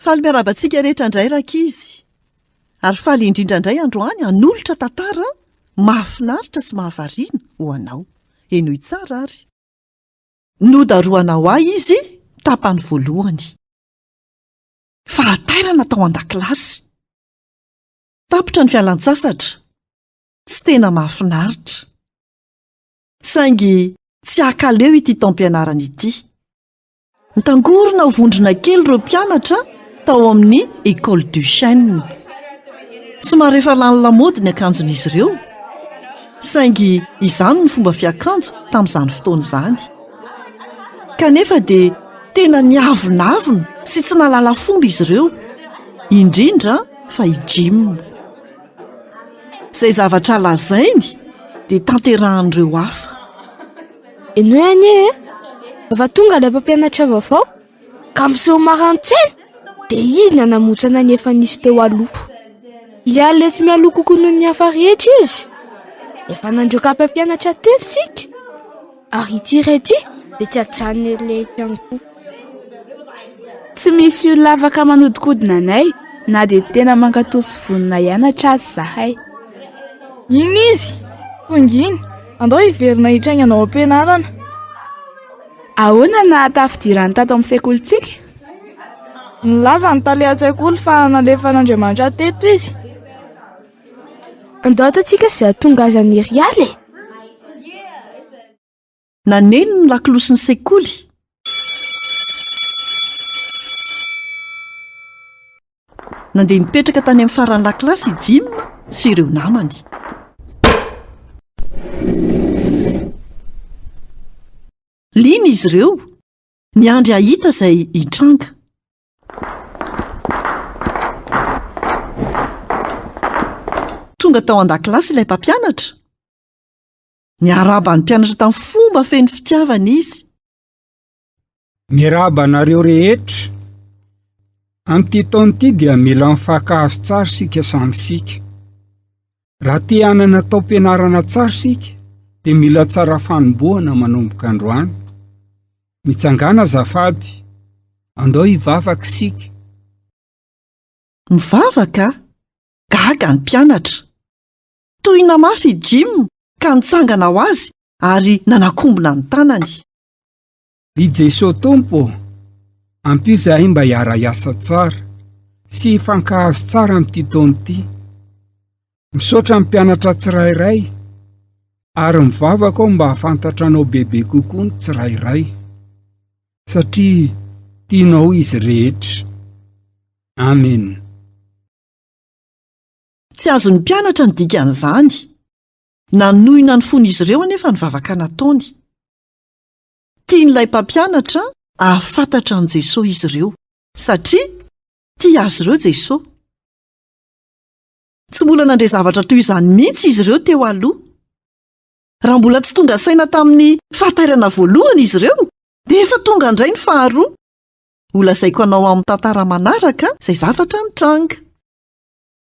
Faly miarahaba antsika rehetra indray rankizy. Ary faly indrindra indray androany hanolotra tantara mahafinaritra sy mahavariana ho anao. Henoy tsara ary. Nodarohana ho ahy izy tapany voalohany. Fahatairana tao an-dakilasy. Tapitra ny fialan-tsasatra. Tsy tena mahafinaritra. Saingy tsy hakaleo ity taom-pianarana ity. Nitangorona ho vondrona kely ireo mpianatra tao amin'ny École du Chêne. Somary efa lany lamaody ny akanjon'izy ireo, saingy izany no fomba fiakanjo tamin'izany fotoana izany. Kanefa dia tena niavonavona sy tsy nahalala fomba izy ireo, indrindra fa i Jim. Izay zavatra lazainy dia tanterahan'ireo hafa. Henoy anie e! Efa tonga ilay mpampianatra vaovao ka miseho maran-tsaina dia izy no hanamotsana ny efa nisy teo aloha. Hiala etsy mialoha kokoa noho ny hafa rehetra izy. Efa nandroaka mpampianatra telo isika ary ity iray ity dia tsy hajanona ela ihany koa. Tsy misy olona afaka manodinkodina anay na dia tena mankatò sy vonona hianatra aza izahay. Iny izy! Tonga iny! Andao hiverina hitraingana ao am-pianarana. Ahoana no nahatafidirany tato amin'ny sekolintsika? Nilaza ny tale an-tsekoly fa nalefan'Andriamanitra teto izy. Andao ataontsika izay hahatonga azy haniry hiala e! Naneno ny lakolosin'ny sekoly. Nandeha nipetraka tany amin'ny faran'ny lakilasy i Jim sy ireo namany. Liana izy ireo, niandry hahita izay hitranga. Tonga tao an-dakilasy ilay mpampianatra. Niarahaba ny mpianatra tamin'ny fomba feno fitiavana izy. Miarahaba anareo rehetra. Amin'ity taona ity dia mila mifankahazo tsara isika samy isika. Raha te hanana taom-pianarana tsara isika dia mila tsara fanombohana manomboka androany. Mitsangàna azafady, andao hivavaka isika. Mivavaka? Gaga ny mpianatra. Tohina mafy i Jim ka nitsangana ho azy ary nanakombona ny tanany. Ry Jesoa Tompo ô, ampio izahay mba hiara-hiasa tsara sy hifankahazo tsara amin'ity taona ity. Misaotra ny mpianatra tsirairay ary mivavaka aho mba hahafantatra anao bebe kokoa ny tsirairay satria tianao izy rehetra. Amen. Tsy azon'ny mpianatra ny dikan'izany. Nanohina ny fon'izy ireo anefa ny vavaka nataony. Tian'ilay mpampianatra hahafantatra an'i Jesosy izy ireo, satria tia azy ireo Jesosy. Tsy mbola nandre zavatra toy izany mihitsy izy ireo teo aloha. Raha mbola tsy tonga saina tamin'ny fahatairana voalohany izy ireo, dia efa tonga indray ny faharoa. Holazaiko anao amin'ny tantara manaraka izay zavatra nitranga.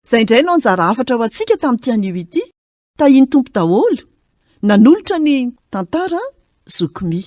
Izay indray no anjara hafatra ho antsika tamin'ity anio ity. Tahian'ny Tompo daholo. Nanolotra ny tantara Zoky Mi.